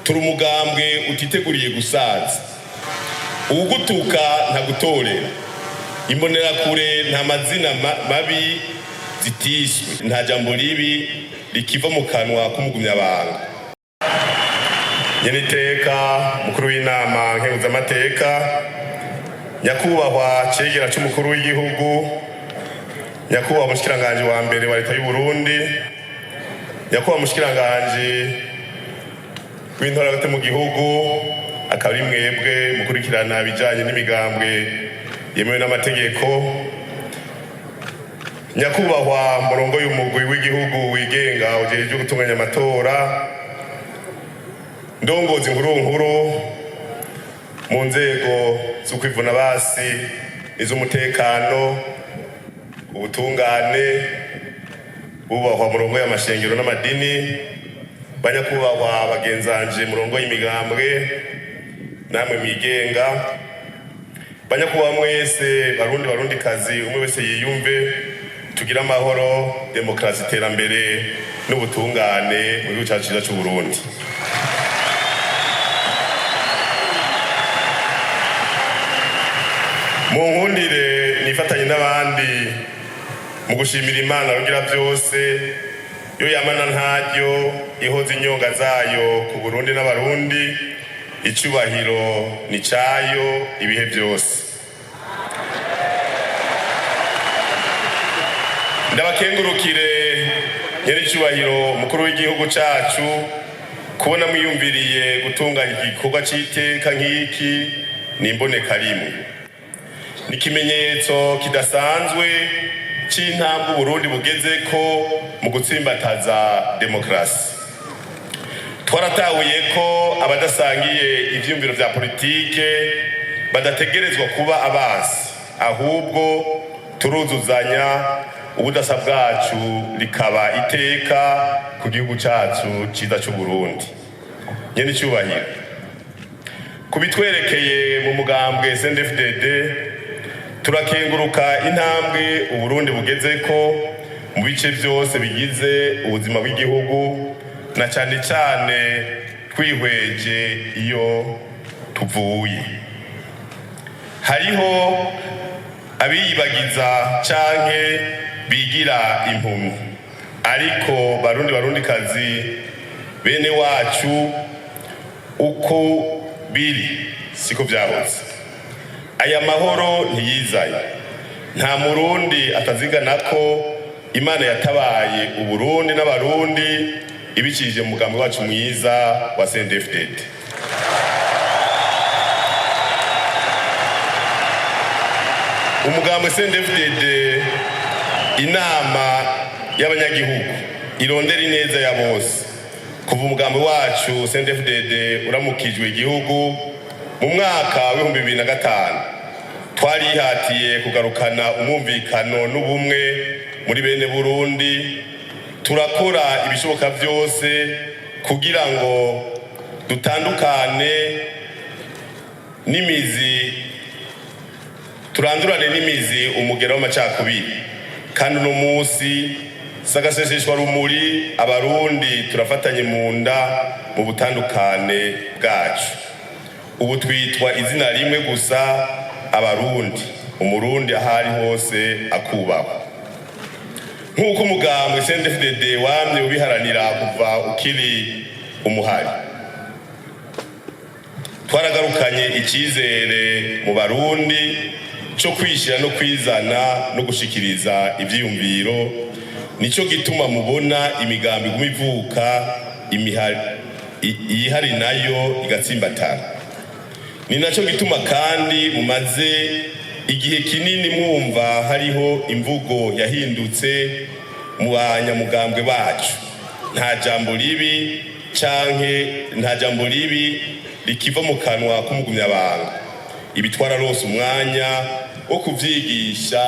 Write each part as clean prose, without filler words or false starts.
Turi umugambwe utiteguriye gusaza. Uwugutuka ntagutorera. Imbonerakure nta mazina mabi zitiswe, nta jambo ribi rikiva mu kanwa k'umugumyabanga. Nyeniteka mukuru w'Inama Nkenguzamateka, nyakubahwa cegera c'umukuru w'igihugu, nyakubahwa mushikiranganje wa mbere wa Leta y'u Burundi, nyakubahwa mushikiranganje w'intora hagati mu gihugu, akaba ari mwebwe mukurikirana ibijanye n'imigambwe yemewe n'amategeko, nyakubahwa murongo y'umugwi w'igihugu wigenga ujejwe gutunganya amatora, ndongozi nkuru nkuru mu nzego z'ukwivuna basi n'iz'umutekano, ubutungane, bubahwa murongo y'amashengero n'amadini, banyakubahwa bagenzanje murongo y'imigambwe namwe mwigenga, banyakubahwa mwese, Barundi, Barundi kazi, umwe wese yiyumve, tugire amahoro, demokarasi, iterambere n'ubutungane mu gihugu cyacu cyiza cy'u Burundi. Mu nkundire nifatanye n'abandi mu gushimira Imana Rugira byose, yo yamana ntaryo ihoza inyonga zayo ku Burundi n'Abarundi. Icyubahiro ni cyayo ibihe byose. Ndabakengurukire, nyiricyubahiro mukuru w'igihugu cyacu, kubona mwiyumviriye gutunganya igikorwa cy'iteka nk'iki. Ni imboneka rimwe, ni ikimenyetso kidasanzwe cy'intambwe Uburundi bugeze ko mu gutsimbataza demokarasi. Twaratahuye ko abadasangiye ivyiyumviro vya politike badategerezwa kuba abansi, ahubwo turuzuzanya, ubudasa bwacu rikaba iteka ku gihugu cyacu cyiza cy'u Burundi. Nyene icyubahiro, kubitwerekeye mu mugambwe CNDD-FDD, turakenguruka intambwe Uburundi bugeze ko mu bice byose bigize ubuzima bw'igihugu, na cyane cyane twihweje iyo tuvuye. Hariho abiyibagiza canke bigira impumyi, ariko Barundi, Barundi kazi, bene wacu, uko biri siko byahose. Aya mahoro ntiyizanye. Nta Murundi atazigana ko Imana yatabaye Uburundi n'Abarundi ibicishije mu mugambi wacu mwiza wa CNDD-FDD. Umugambi CNDD-FDD, inama y'abanyagihugu irondera ineza ya bose. Kuva umugambi wacu CNDD-FDD uramukijwe igihugu mu mwaka w'2005, twarihatiye kugarukana umwumvikano n'ubumwe muri bene Burundi. Turakora ibishoboka byose kugira ngo dutandukane n'imizi, turandurane n'imizi umugera w'amacakubiri. Kandi uno munsi sagaseseshwa rumuri, Abarundi turafatanye mu nda mu butandukane bwacu. Ubu twitwa izina rimwe gusa, Abarundi. Umurundi aho ari hose akubahwa, nk'uko umugambwe CNDD-FDD wamye ubiharanira kuva ukiri umuhari. Twaragarukanye icyizere mu Barundi cyo kwishyira no kwizana no gushikiriza ivyiyumviro. Nico gituma mubona imigambi iguma ivuka, iyihari nayo igatsimbatara. Ni naco gituma kandi mumaze igihe kinini mwumva hariho imvugo yahindutse mu banyamugambwe bacu: nta jambo ribi canke nta jambo ribi rikiva mu kanwa k'umugumyabanga. Ibi twararose umwanya wo kuvyigisha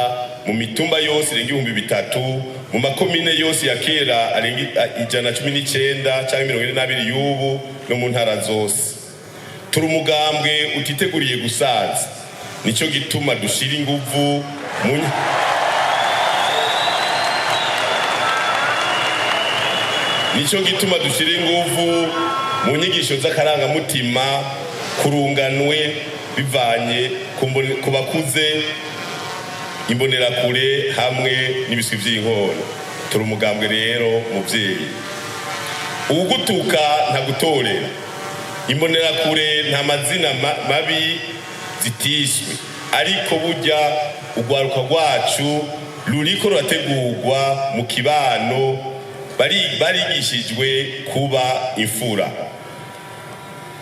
mu mitumba yose irenga 3000, mu makomine yose ya kera arenga 119 canke 42 y'ubu, no mu ntara zose. Turi umugambwe utiteguriye gusaza. Nico gituma dushira inguvu mu nico gituma dushira inguvu Mu nyigisho z'akarangamutima kurunganwe bivanye ku bakuze, imbonerakure hamwe n'ibiswi vy'inkona. Turi umugambwe rero muvyeyi. Uwugutuka ntagutorera. Imbonerakure nta mazina mabi zitiswe, ariko burya urwaruka rwacu ruriko rurategurwa mu kibano, barigishijwe kuba imfura.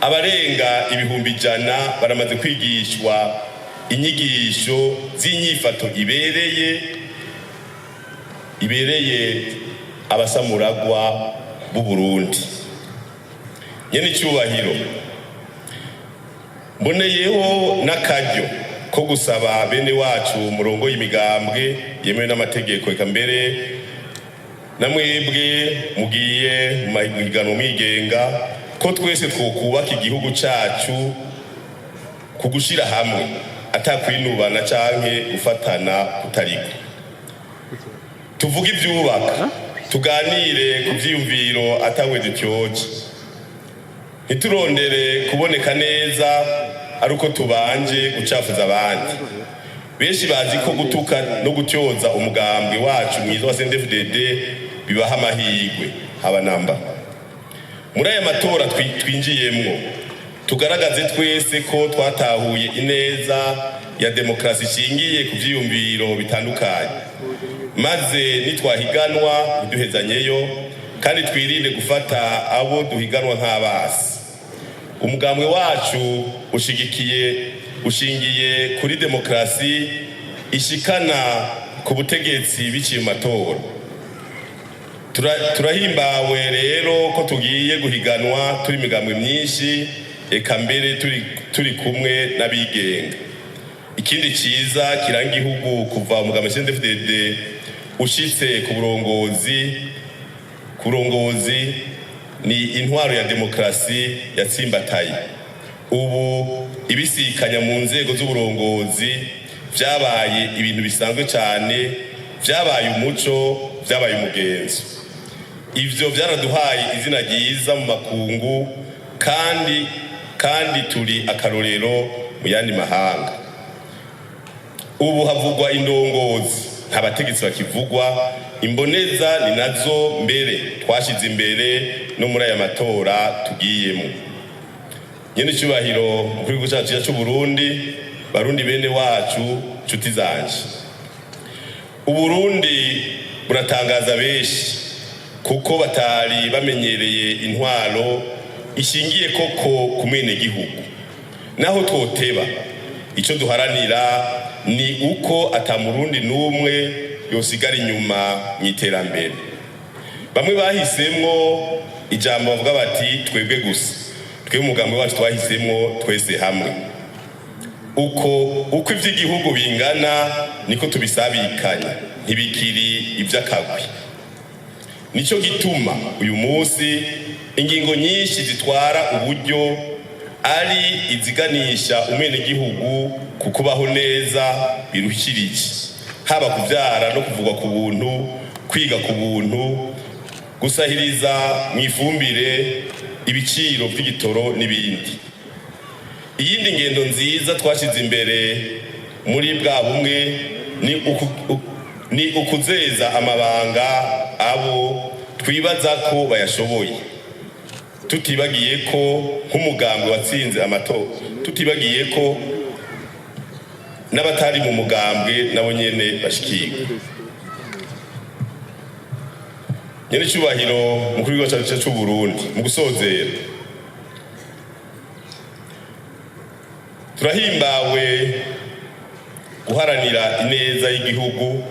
Abarenga 100,000 baramaze kwigishwa inyigisho z'inyifato ibereye abasamuragwa b'u Burundi. Nyene icyubahiro, mboneyeho n'akaryo ko gusaba bene wacu murongo y'imigambwe yemewe n'amategeko, eka mbere na mwebwe mugiye mu mahiganwa mwigenga, ko twese twokubaka igihugu cacu ku gushira hamwe, atakwinubana canke gufatana kutariko. Tuvuge ivyubaka, tuganire ku vyiyumviro atawe dutyoje. Ntiturondere kuboneka neza ari uko tubanje gucafuza abandi. Benshi bazi ko gutuka no gutyoza umugambwe wacu mwiza wa CNDD-FDD bibaha amahirwe. Haba namba. Muri aya matora twinjiyemwo, tugaragaze twese ko twatahuye ineza ya demokarasi ishingiye ku vyiyumviro bitandukanye, maze nitwahiganwa ntiduhezanyeyo, kandi twirinde gufata abo duhiganwa nk'abasi. Umugambwe wacu ushingiye kuri demokarasi ishikana ku butegetsi biciye mu matora. Turahimbawe rero ko tugiye guhiganwa turi imigambwe myinshi, eka mbere turi kumwe n'abigenga. Ikindi ciza kiranga igihugu kuva umugambi CNDD-FDD ushitse ku burongozi ni intwaro ya demokarasi yatsimbataye. Ubu ibisikanya mu nzego z'uburongozi vyabaye ibintu bisanzwe cyane, vyabaye umuco, vyabaye umugenzo. Ivyo vyaraduhaye izina ryiza mu makungu, kandi turi akarorero mu yandi mahanga. Ubu havugwa indongozi, nta bategetsi bakivugwa. Imboneza ni nazo mbere twashize imbere no muri aya matora tugiyemo. Nyene icyubahiro mukuru w'igihugu cyacu cy'u Burundi, Barundi bene wacu, nshuti zanje, Uburundi buratangaza benshi kuko batari bamenyereye intwaro ishingiye koko ku gihugu. Naho twoteba, icyo duharanira ni uko ata Murundi n'umwe yosigara inyuma mu iterambere. Bamwe bahisemwo ijambo bavuga bati "twebwe gusa". Twebwe umugambi wacu twahisemwo twese hamwe. Uko iby'igihugu bingana niko tubisabikanya, ntibikiri iby'akagwi. Nicyo gituma uyu munsi ingingo nyinshi zitwara uburyo ari iziganisha umwenegihugu ku kubaho neza birushirije, haba kubyara no kuvugwa ku buntu, kwiga ku buntu, gusahiriza mu ifumbire, ibiciro by'igitoro n'ibindi. Iyindi ngendo nziza twashyize imbere muri bwa bumwe ni ukuzeza amabanga abo twibaza ko bayashoboye, tutibagiye ko nk'umugambwe watsinze amatora, tutibagiye ko n'abatari mu mugambwe nabo nyene bashikirwa. Nyene icyubahiro mukuru w'igihugu cyacu cy'u Burundi, mu gusozera, turahimbawe guharanira ineza y'igihugu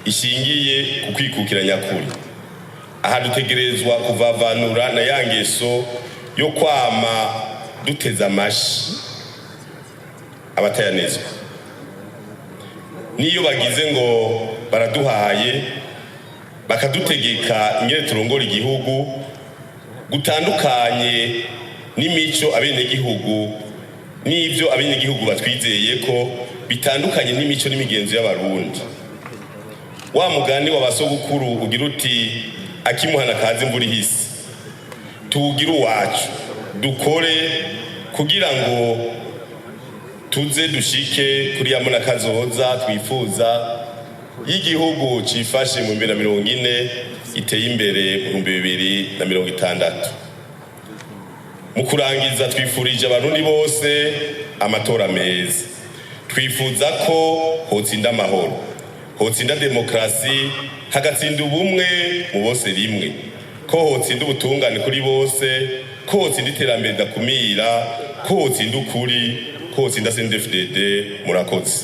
ishingiye ku kwikukira nyakuri. Aha dutegerezwa kuvavanura na ya ngeso yo kwama duteze amashi abatayanezwa, n'iyo bagize ngo baraduhaye bakadutegeka ingene turongora igihugu gutandukanye n'imico abenegihugu n'ibyo abenegihugu batwizeye ko bitandukanye n'imico n'imigenzo y'Abarundi. Wa mugani wa basogokuru ugira uti "akimuhana kazi imvura ihise". Tuwugire uwacu, dukore kugira ngo tuze dushike kuri ya mbona kazoza twifuza y'igihugu cifashe mu 2040, iteye imbere mu 2060. Mu kurangiza, twifurije Abarundi bose amatora meza. Twifuza ko hotsinda amahoro, hotsinda demokarasi, hagatsinda ubumwe mu bose rimwe, ko hotsinda ubutungane kuri bose, ko hotsinda iterambere ridakumira, ko hotsinda ukuri, ko hotsinda CNDD-FDD. Murakoze.